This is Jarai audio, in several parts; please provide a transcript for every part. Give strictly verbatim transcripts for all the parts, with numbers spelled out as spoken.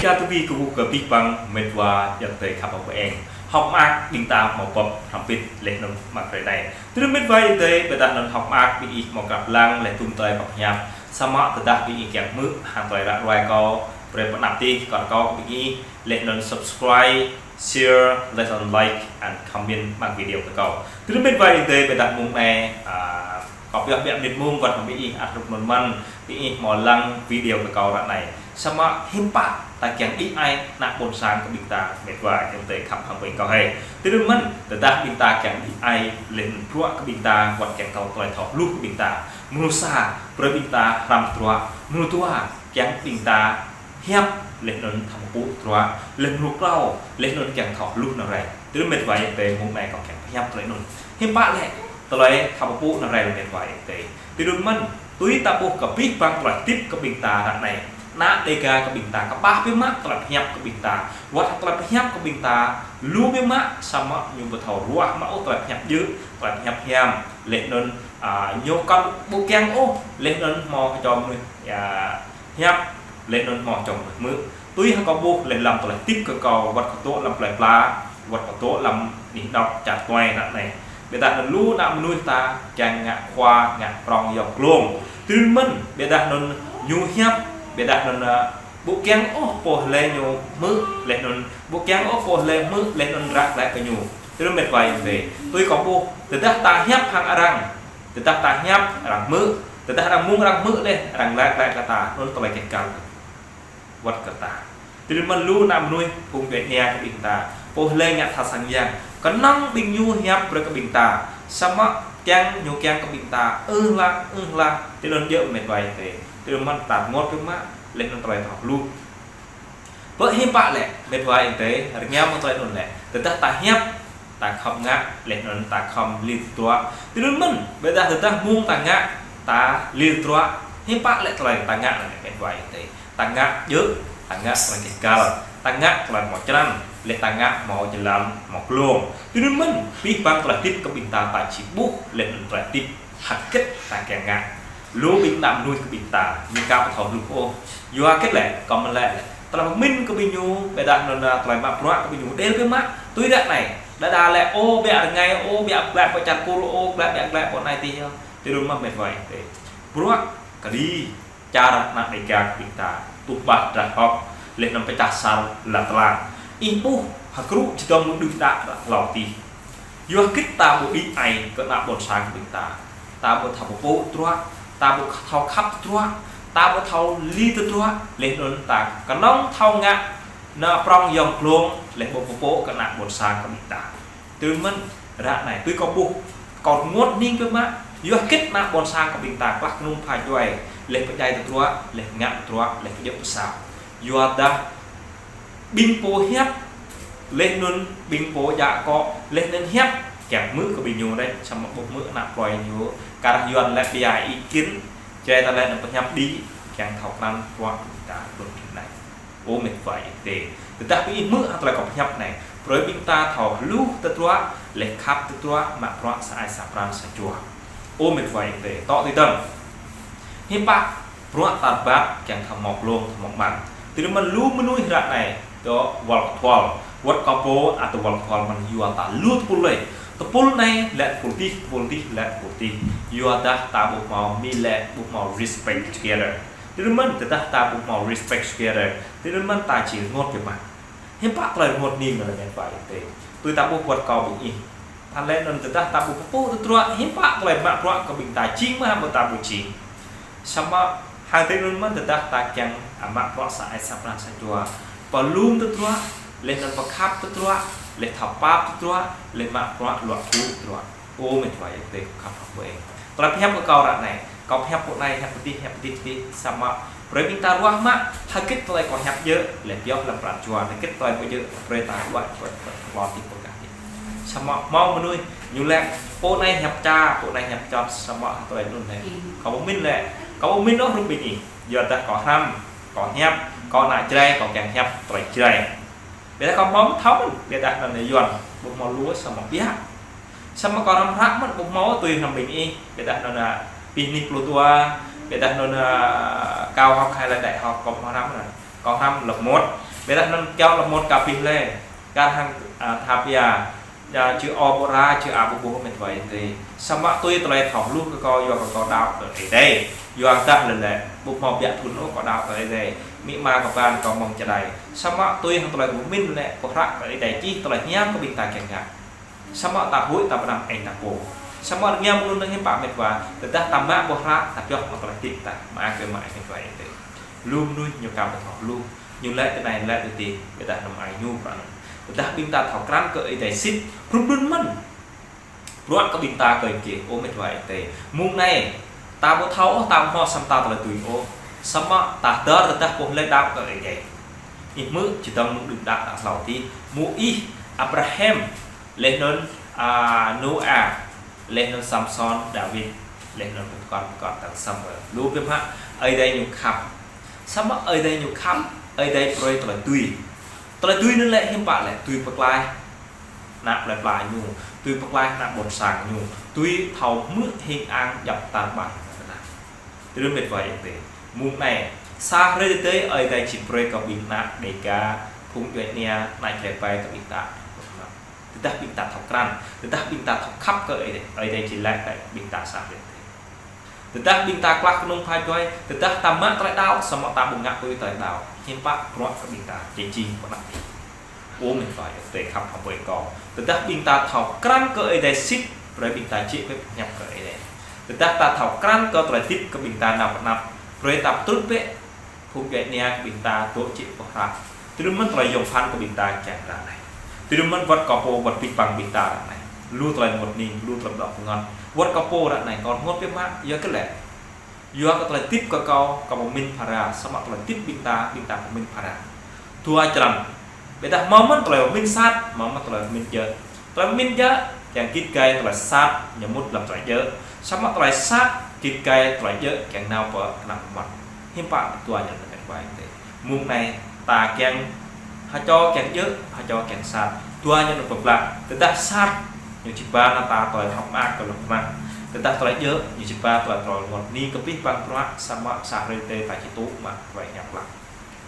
Ia tui kơ ƀuh kơ abih bang mĕt wa ayŏng adơi khăp hăng ƀing ih. Hơ̆k mơak ƀing ta hmâo bưp hrŏm hơbĭt laih anŭn mơ̆ng hrơi anai. Tui anŭn mĕt wa ayŏng adơi, ƀôdah anŭn hơ̆k mơak ƀing ih hmâo krăp lăng laih tum tơlơi pơhiăp. Samơ̆ tơdah ƀing ih kiăng hmư̆ hăng tơlơi ră ruai kâo, brơi pơanăp tih kơ kâo ƀing ih laih anŭn subscribe, share, laih anŭn like and comment mơ̆ng video kơ kâo. Tui anŭn mĕt wa ayŏng adơi, ƀôdah mông anai, a, kâo pioh biă mơnit mông wơ̆t hăng ƀing ih ăt hrup anŭn mơ̆n, ƀing ih hmâo lăng video kơ kâo ră anai. Samơ̆ hiư̆m pă ta kiăng đĭ ai ană ƀôn sang kơ ƀing ta mĕt wa ayŏng adơi khăp hăng ƀing kâo hơi. Tui anŭn mơ̆n, tơdah ƀing ta kiăng đĭ ai laih anŭn bruă kơ ƀing ta, wơ̆t kiăng thâo tơlơi thâo hluh kơ ƀing ta. Mơnuih sa, brơi ƀing ta hrăm tơdruă, mơnuih dua, kiăng ƀing ta hiăp laih anŭn thâo pơpŭ tơdruă, laih mơnuih klâo, laih anŭn kiăng thâo hluh nao rai. Tui anŭn mĕt wa ayŏng adơi, mông anai kâo kiăng pơhiăp tơlơi anŭn. Hiư̆m pă lĕ tơlơi thâo pơpŭ nao rai laih mĕt wa ayŏng adơi. Tui anŭn mơ̆n, tui ta ƀuh kơ abih bang tơlơi hơdip kơ ƀing ta ră anai. Ană Dêga kơ ƀing ta kơƀah biă mă tơlơi pơhiăp kơ ƀing ta. Wơ̆t tơlơi pơhiăp kơ ƀing ta lu biă mă, samơ̆ ñu ƀu thâo ruah mă ôh tơlơi pơhiăp djơ̆, tơlơi pơhiăp hiam. Laih anŭn, a, ñu kŏn ƀu kiăng ôh, laih anŭn hmâo hơjom mơnuih, a, hiăp, laih anŭn hmâo hơjom mơnuih hmư̆. Tui hăng kâo ƀuh laih lăm tơlơi hơdip kơ kâo wơ̆t kơ dŏ lăm plơi pla, wơ̆t kơ dŏ lăm anih anŏ čar tuai ră anai. Ƀôdah anŭn lu ană mơnuih ta kiăng ngă khua, ngă prŏng yŏng glông. Tui anŭn mơ̆n, ƀôdah anŭn ñu hiăp, ƀôdah anŭn, a, ƀu kiăng ôh pô hlơi ñu hmư̆, laih anŭn ƀu kiăng ôh pô hlơi hmư̆, laih anŭn ră glaĭ kơ ñu. Tui anŭn mĕt wa ayŏng adơi. Tui kâo ƀuh, tơdah ta hiăp hăng arăng, tơdah ta hiăp arăng hmư̆, tơdah arăng mơ̆ng arăng hmư̆ laih, arăng glaĭ glaĭ kơ ta, anŭn tơlơi kĕh kăl wơ̆t kơ ta. Tui anŭn mơ̆n lu ană mơnuih phung djuai ania kơ ƀing ta, pô hlơi ngă tha sang yang, kơnơ̆ng ƀing ñu hiăp brơi kơ ƀing ta, samơ̆ kiăng ñu kiăng kơ ƀing ta, ư lah, ư lah, tui anŭn djơ̆ mĕt wa ayŏng adơi. Tui anŭn mơ̆n ta rơngot biă mă, laih anŭn tơlơi thâo hluh. Pơ hiư̆m pă lĕ, mĕt wa ayŏng adơi, rơngiao mơ̆ng tơlơi anŭn lĕ. Tơdah ta hiăp, ta khŏm ngă, laih anŭn ta khŏm lir tơdruă. Tui anŭn mơ̆n, ƀôdah tơdah mông ta ngă, ta lir tơdruă. Hiư̆m pă lĕ tơlơi ta ngă lĕ mĕt wa ayŏng adơi. Ta ngă djơ̆, ta ngă tơlơi kĕh kăl, ta ngă tơlơi hmâo črăn, laih ta ngă hmâo jơlan, hmâo glông. Tui anŭn mơ̆n, abih bang tơlơi hơdip kơ ƀing ta ta či ƀuh, laih anŭn tơlơi hơdip hơgĕt ta kiăng ngă. Lu ƀing ană mơnuih kơ ƀing ta, ñu ka ƀu thâo hluh ôh. Yua hơgĕt lĕ, kâo mơ̆n lĕ, tơlơi pơmĭn kơ ƀing ñu, ƀôdah anŭn, a, tơlơi mă bruă kơ ƀing ñu, đel biă mă, tui ră anai. Đơđa lĕ, ô, biă rơngai, ô, biă glaĭ pơ čar kur, ô, glaĭ, biă glaĭ pơ anai tih yơh. Tui anŭn mơ̆n mĕt wa ayŏng adơi. Bruă kơđi čar ană Dêga kơ ƀing ta, tuh bah drah hŏk, laih anŭn pơčah sar lăt tơlang. Ih ƀuh, hơkrŭ čơdơ̆ng mơ̆ng đưh đă ră hlâo tih. Yua hơgĕt ta ƀu đĭ ai kơ ană ƀôn sang kơ ƀing ta. Ta ƀu thâo pơpŭ tơdruă, ta ƀu thâo khăp tơdruă, ta ƀu thâo lir tơdruă, laih anŭn ta kơnơ̆ng thâo ngă, ană prŏng yŏng glông, laih ƀu pơpŭ kơ ană ƀôn sang kơ ƀing ta. Tui anŭn mơ̆n, ră anai, tui kâo ƀuh, kâo rơngot hning biă mă, yua hơgĕt ană ƀôn sang kơ ƀing ta, klah kơnung pha djuai, laih pơdjai tơdruă, laih ngă tơdruă, laih pơdjơ̆ pơsao. Yua dah, ƀing pô hiăp, laih anŭn ƀing pô djă akŏ, laih anŭn hiăp, kiăng hmư̆ kơ ƀing ñu đĕ, samơ̆ ƀu hmư̆ ană plơi ñu, kar Yuan lĕ pia ý kiến, Jrai ta lĕ anŭn pơhiăp đĭ, kiăng thâo krăn bruă kơ ƀing ta, bruă kơ ƀing anai. Ơ mĕt wa ayŏng adơi. Tơdah ƀing ih hmư̆ hăng tơlơi kâo pơhiăp anai, brơi ƀing ta thâo hluh tơdruă, laih khăp tơdruă, mă bruă sa ai sa pran sa jua. Ơ mĕt wa ayŏng adơi, tŏ tui tơ̆ng. Hiư̆m pă, bruă ta rơbat, kiăng thâo hmâo glông, thâo hmâo mơ̆n. Tui anŭn mơ̆n lu mơnuih ră anai, dŏ wăl kơtual. Wơ̆t kơ pô, ăt dŏ wăl kơtual mơ̆n yua ta lu tơpul lĕ. Tơpul anai, lĕ tơpul tih, tơpul tih, lĕ tơpul tih. Yua dah ta ƀu hmâo, mi lĕ ƀu hmâo respect together. Tui anŭn mơ̆n, tơdah ta ƀu hmâo respect together, tui anŭn mơ̆n ta či rơngot biă mă. Hiư̆m pă tơlơi rơngot hning lĕ mĕt wa ayŏng adơi. Tui ta ƀuh wơ̆t kâo ƀing ih. Tơlơi anŭn tơdah ta ƀu pơpŭ tơdruă, hiư̆m pă tơlơi mă bruă kơ ƀing ta jing mơ̆ hă ƀu ta ƀu jing. Samơ̆ hăng tui anŭn mơ̆n tơdah ta kiăng, a, mă bruă sa ai sa pran sa jua. Pơlŭm tơdruă, laih anŭn pơkhăp tơdruă, laih thâo pap tơdruă, laih mă bruă luă gŭ tơdruă. Ơ mĕt wa ayŏng adơi khăp hăng ƀing ih. Tơlơi pơhiăp kơ kâo ră anai. Kâo pơhiăp pô anai, hiăp pô tih, hiăp pô tih, pô tih, samơ̆ brơi ƀing ta ruah mă, hơgĕt tơlơi kâo hiăp djơ̆, laih pioh lăm pran jua, hơgĕt tơlơi ƀu djơ̆, brơi ta ruah, ruah, ruah, ruah tih pơkă tih. Samơ̆ hmâo mơnuih, ñu lĕ, pô anai hiăp ča, pô anai hiăp čŏt, samơ̆ tơlơi anŭn lĕ. Kâo pơmĭn lĕ, kâo pơmĭn ôh hrup ƀing ih, yua dah kâo hrăm, kâo hiăp, kâo ană Jrai, kâo kiăng hiăp tơlơi Jrai. Ƀôdah kâo hmâo mơ̆ thâo mơ̆n, ƀôdah anŭn Yuan, ƀu hmâo lu samơ̆ biă. Samơ̆ kâo hrăm hră mơ̆n, ƀu hmâo tui hrăm ƀing ih, ƀôdah anŭn, a, pih nih pluh dua, ƀôdah anŭn, a, cao học hay là đại học, kâo hmâo hrăm mơ̆n. Kâo hrăm lớp một, Ƀiădah anŭn kiaŏ lơmon kơ abih lĕ, kar hăng, a, tha pia, ya, čư ôbora, čư abubuh met wa ơi adơi. Samơ̆ tui tơlơi thâo hluh kơ kâo, yua kơ kâo đaŏ kơ Ơi Adai. Yua dah lĕ lĕ, ƀu hmâo biă thŭn ôh kâo đaŏ kơ Ơi Adai. Amĭ ama kâo ban kâo mơ̆ng čơđai. Samơ̆ tui hăng tơlơi pơmĭn lĕ, pơhră kơ Ơi Adai čih tơlơi hiam kơ ƀing ta kiăng ngă. Samơ̆ ta huĭ ta pơanăm eng ta pô. Samơ̆ rơngiă mơ̆ng anŭn hiư̆m pă met wa, tơdah ta mă pơhră, ta pioh mă tơlơi hơdip ta, mă kơ mă eng met wa ơi adơi. Lu mơnuih ñu kăm ƀu thâo hluh, ñu lĕ tơ anai lĕ tơ adih, ƀiădah anăm ai ñu pran. Tơdah ƀing ta thâo krăn kơ Ơi Adai sĭt, hrŭm đun mơ̆n. Bruă kơ ƀing ta kơ ih kê, ơ met wa ơi adơi. Mơ̆ng anai, ta ƀu thâo ôh, ta ƀu hmâo samơ̆ ta tơlơi tui ôh. Samơ̆ ta dơr tơdah pô lĕ đaŏ kơ Ơi Adai. Ih hmư̆, čơdơ̆ng mơ̆ng đưm đă ta hlâo adih. Mơ̆ ih, Abraham, laih anŭn, a, Nôa, laih anŭn Samsôn, Dawid, laih anŭn pơkŏn pơkŏn tơ̆ng Samuel. Lu biă mă, Ơi Adai ñu khăp. Samơ̆ Ơi Adai ñu khăp, Ơi Adai brơi tơlơi tui. Tơlơi tui anŭn lĕ hiư̆m pă lĕ, tui pơklaih ană plơi pla ñu, tui pơklaih ană ƀôn sang ñu, tui thâo hmư̆ hing ang djŏp tar ƀar. Tui anŭn met wa ơi adơi. Mơ̆ng anai, sa hrơi tơdơi Ơi Adai či brơi kơ ƀing ană Dêga, phung djuai ania, ană Jrai ƀai kơ ƀing ta. Tơdah ƀing ta thâo krăn, tơdah ƀing ta thâo khăp kơ Ơi Adai, Ơi Adai či laĭ kơ ƀing ta sa hrơi tơdơi. Tơdah ƀing ta klah kơnung pha djuai, tơdah ta mă tơlơi đaŏ, samơ̆ ta ƀu ngă tui tơlơi đaŏ. Hiư̆m pă bruă kơ ƀing ta, či jing pơnăp. Ơ met wa ơi adơi khăp hăng ƀơi kâo. Tơdah ƀing ta thâo krăn kơ Ơi Adai sĭt, brơi ƀing ta či pơhiăp kơ Ơi Adai. Tơdah ta thâo krăn kơ tơlơi hơdip kơ ƀing ta nao pơnăp, brơi ta pơtrŭt bĕ, phung djuai ania kơ ƀing ta dŏ či pơhră. Tui anŭn mơ̆n tơlơi yôm phăn kơ ƀing ta kiăng ră anai. Tui anŭn mơ̆n wơ̆t kơ pô wơ̆t abih bang ƀing ta ră anai. Lu tơlơi rơngot hning, lu tơlơi pơđŏk pơngot. Wơ̆t kơ pô ră anai, kâo rơngot biă mă, yua kơ lĕ. Yua kơ tơlơi hơdip kơ kâo, kâo pơmĭn phara, samơ̆ tơlơi hơdip ƀing ta, ƀing ta pơmĭn phara. Dua črăn. Ƀiădah hmâo mơ̆n tơlơi pơmĭn sat, hmâo mơ̆n tơlơi pơmĭn djơ̆. Tơlơi pơmĭn djơ̆, kiăng git gai tơlơi sat, ñu mŭt lăm tơlơi djơ̆. Samơ̆ tơlơi sat, git gai tơlơi djơ̆, kiăng nao pơ anăp mơmŏt. Hiư̆m pă dua ñu anŭn met wa ơi adơi. Mơ̆ng anai, ta kiăng hơčô kiăng djơ̆, hơčô kiăng sat. Dua ñu anŭn pơblah, tơdah sat, ñu či ba ană ta tơlơi hơ̆k mơak kơ lŏn tơnah. Tơdah tơlơi djơ̆, ñu či ba tơlơi rơngot hning kơ abih bang bruă, samơ̆ sa hrơi tơdơi ta či tŭ mă tơlơi hiam klă.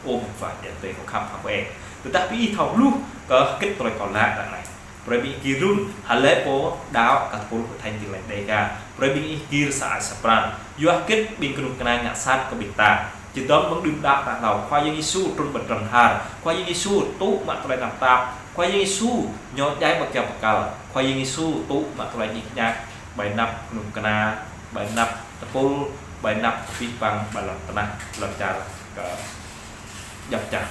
Ơ met wa ơi adơi khăp hăng ƀơi. Tơdah ƀing ih thâo hluh kơ hơget tơlơi kâo laĭ ră anai. Brơi ƀing ih gir run, hlơi pô đaŏ kơ tơpul Hội Thánh Tin Lành Dêga. Brơi ƀing ih gir sa ai sa pran. Yua hơget ƀing kơnuk kơna ngă sat kơ ƀing ta. Čơdơ̆ng mơ̆ng đưm đă ta hlâo, Khua Yang Yêsu trŭn ƀơi trŏng har. Khua Yang Yêsu tŭ mă tơlơi tơnap tap. Khua Yang Yêsu ñu djai ƀơi kơyâo bơkal. Khua Yang Yêsu tŭ mă tơlơi ñik ñak ƀơi anăp kơnuk kơna, ƀơi anăp tơpul, ƀơi anăp abih bang ƀơi lŏn tơnah, lŏn čar kơ djŏp čar.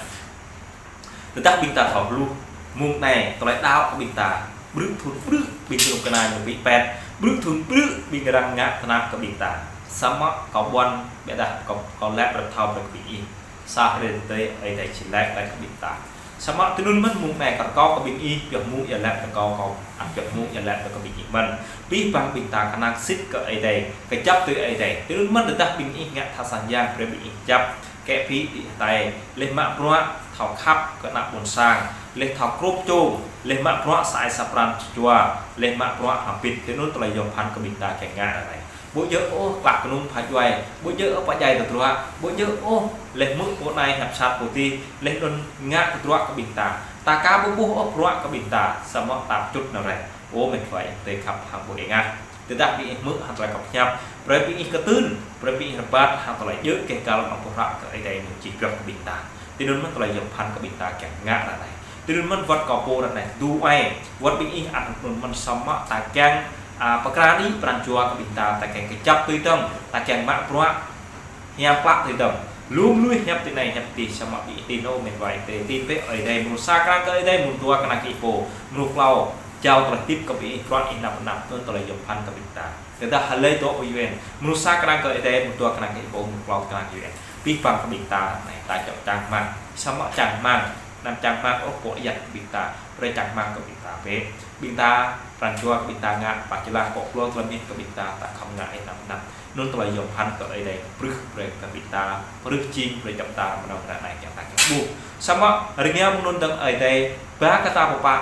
Tơdah ƀing ta thâo hluh, mơ̆ng anai, tơlơi đaŏ kơ ƀing ta, ƀrư̆ thŭn ƀrư̆ ƀing kơnuk kơna ñu ƀĭ pet, ƀrư̆ thŭn ƀrư̆ ƀing arăng ngă tơnap kơ ƀing ta. Samơ̆ kâo ƀuăn, ƀiădah kâo, kâo laĭ brơi thâo brơi kơ ƀing ih. Sa hrơi tơdơi, Ơi Adai či laĭ brơi kơ ƀing ta. Samơ̆ tui anŭn mơ̆n mơ̆ng anai kâo rơkâo kơ ƀing ih, pioh mơ̆ng ia laĭ brơi kâo, kâo, a, pioh mơ̆ng ia laĭ brơi kơ ƀing ih mơ̆n. Abih bang ƀing ta kơnang sĭt kơ Ơi Adai, kơjăp tui Ơi Adai. Tui anŭn mơ̆n tơdah ƀing ih ngă tha sang yang, brơi ƀing ih kơjăp. Kĕ phi đĭ hơtai, laih mă bruă thâo khăp kơ ană ƀôn sang, laih thâo krŏp čô, laih mă bruă sa ai sa pran jua, laih mă bruă hơbĭt, tui anŭn tơlơi yôm phăn kơ ƀing ta kiăng ngă ră anai. Ƀu djơ̆ ôh klah kơnung pha djuai, ƀu djơ̆ ôh pơdjai tơdruă, ƀu djơ̆ ôh laih hmư̆ pô anai hiăp sat pô adih, laih anŭn ngă tơdruă kơ ƀing ta. Ta aka ƀu ƀuh ôh bruă kơ ƀing ta, samơ̆ ta pơčŭt nao rai. Ơ met wa ơi adơi khăp hăng ƀu eng ah. Tơdah ƀing ih hmư̆ hăng tơlơi kâo pơhiăp, brơi ƀing ih kơtưn, brơi ƀing ih rơbat hăng tơlơi djơ̆ keh găl amăng bruă kơ Ơi Adai ñu či pioh kơ ƀing ta. Tui anŭn mơ̆n tơlơi yôm phăn kơ ƀing ta kiăng ngă ră anai. Tui anŭn mơ̆n wơ̆t kơ pô ră anai tơdu ai, wơ̆t ƀing ih ăt anŭn mơ̆n samơ̆ ta kiăng, a, pơkra đĭ pran jua kơ ƀing ta, ta kiăng kơjăp tui dơ̆ng, ta kiăng mă bruă hiam klă tui dơ̆ng. Lu mơnuih hiăp tui anai hiăp tui adih samơ̆ ƀing ih tui anŭn met wa ơi adơi, tui bĕ Ơi Adai, mơnuih sa kơnang kơ Ơi Adai, mơnuih dua kơnang kơ ih pô, mơnuih klâo, jao tơlơi hơdip kơ ƀing ih, bruă ih nao pơanăp, anŭn tơlơi yôm phăn kơ ƀing ta. Tơdah hlơi dŏ pơ U N, mơnuih sa kơnang kơ Ơi Adai, mơnuih dua kơnang kơ ih pô, mơnuih klâo kơnang kơ U N. Abih bang kơ ƀing ta, anai ta čŏk čang rơmang, samơ̆ čang rơmang, anăm čang rơmang ôh pô ayăt kơ ƀing ta, brơi čang rơmang kơ ƀing ta bĕ. Ƀing ta, pran jua kơ ƀing ta ngă, pơčơlah pô klô tơlơi mĭn kơ ƀing ta, ta khŏm ngă ih nao pơanăp. Anŭn tơlơi yôm phăn kơ Ơi Adai pơrưh brơi kơ ƀing ta, pơrưh jing brơi djŏp tar mơnơ̆ng ră anai kiăng ta kiăng ƀuh. Samơ̆ rơngiă mơ̆ng anŭn dơ̆ng Ơi Adai ba kơ ta pơpă,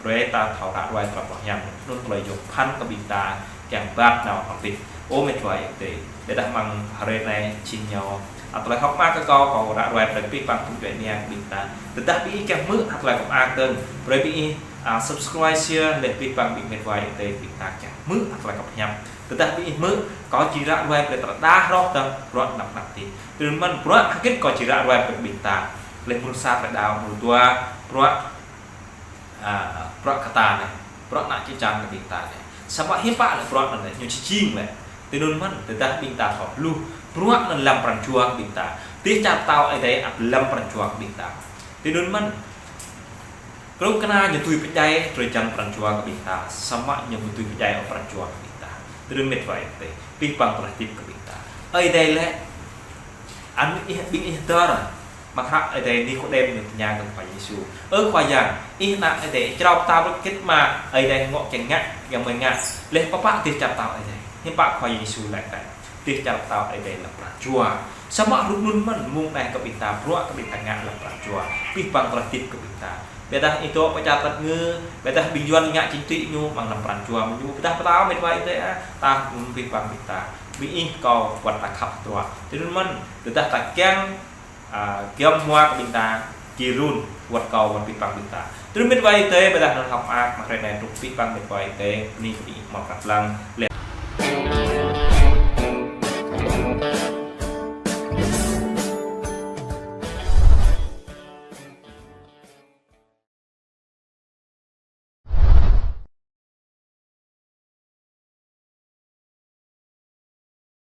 brơi ta thâo ră ruai tơlơi pơhiăp hiam. Anŭn tơlơi yôm phăn kơ ƀing ta kiăng rơbat nao hơbĭt. Ơ met wa ơi adơi. Ƀiădah mơ̆ng hrơi anai jing ñu Tơlơi hơ̆k mơak kơ kâo, kâo ră ruai brơi abih bang phung djuai ania kơ ƀing ta. Tơdah ƀing ih kiăng hmư̆ tơlơi hơ̆k mơak tơ̆ng, brơi ƀing ih, a, subscribe, share, laih abih bang ƀing met wa ih tê ƀing ta kiăng hmư̆ tơlơi kâo pơhiăp. Tơdah ƀing ih hmư̆, kâo či ră ruai brơi tơlơi đah rŏh tơ̆ng bruă năp năp tih. Tui anŭn mơ̆n, bruă hơgĕt kâo či ră ruai brơi ƀing ta. Laih mơnuih sa tơlơi đaŏ, mơnuih dua, bruă a, bruă kơ ta anai, bruă ană čư̆ čan kơ ƀing ta anai. Samơ̆ hiư̆m pă lĕ bruă anŭn lĕ, ñu či jing lĕ. Tui anŭn mơ̆n, tơdah ƀing ta thâo hluh, bruă anŭn lăm pran jua kơ ƀing ta. Dêh čar pơtao Ơi Adai ăt lăm pran jua kơ ƀing ta. Tui anŭn mơ̆n, kơnuk kơna ñu tui pơdjai drơi jăn pran jua kơ ƀing ta, samơ̆ ñu ƀu tui pơdjai ôh pran jua kơ ƀing ta. Tui anŭn met wa ih tê, abih bang tơlơi hơdip kơ ƀing ta. Ơi Adai lĕ, anŭn ih, ƀing ih dơ̆r, mơ̆ng hră Ơi Adai Nikôdem ñu tơña kơ Khua Yang Yêsu: Ơ Khua Yang, ih ană Ơi Adai, črâo pơtao rơkit mă Ơi Adai ngŏ kiăng ngă, kiăng mơi ngă, laih pơpă dêh čar pơtao Ơi Adai. Hiư̆m pă Khua Yang Yêsu laĭ kơ: Dêh čar pơtao Ơi Adai lăm pran jua. Samơ̆ hrup anŭn mơ̆n mơ̆ng anai kơ ƀing ta, bruă kơ ƀing ta ngă lăm pran jua, abih bang tơlơi hơdip kơ ƀing ta. Ƀiădah ih dŏ pơ čar tơngan, ƀiădah ƀing Yuan ngă chính trị ñu mơ̆ng lăm pran jua mơ̆n ñu, ƀiădah pơtao met wa ih tê, a, ta mơ̆ng abih bang ƀing ta. Ƀing ih kâo wơ̆t ta khăp tơdruă. Tui anŭn mơ̆n, tơdah ta kiăng, a, giăm hmua kơ ƀing ta, či run wơ̆t kâo wơ̆t abih bang ƀing ta. Tui anŭn met wa ih tê, ƀiădah anŭn hơ̆k mơak, mă hrơi anai truh abih bang met wa ih tê, bơni kơ ƀing ih hmâo pơkra lăng, laih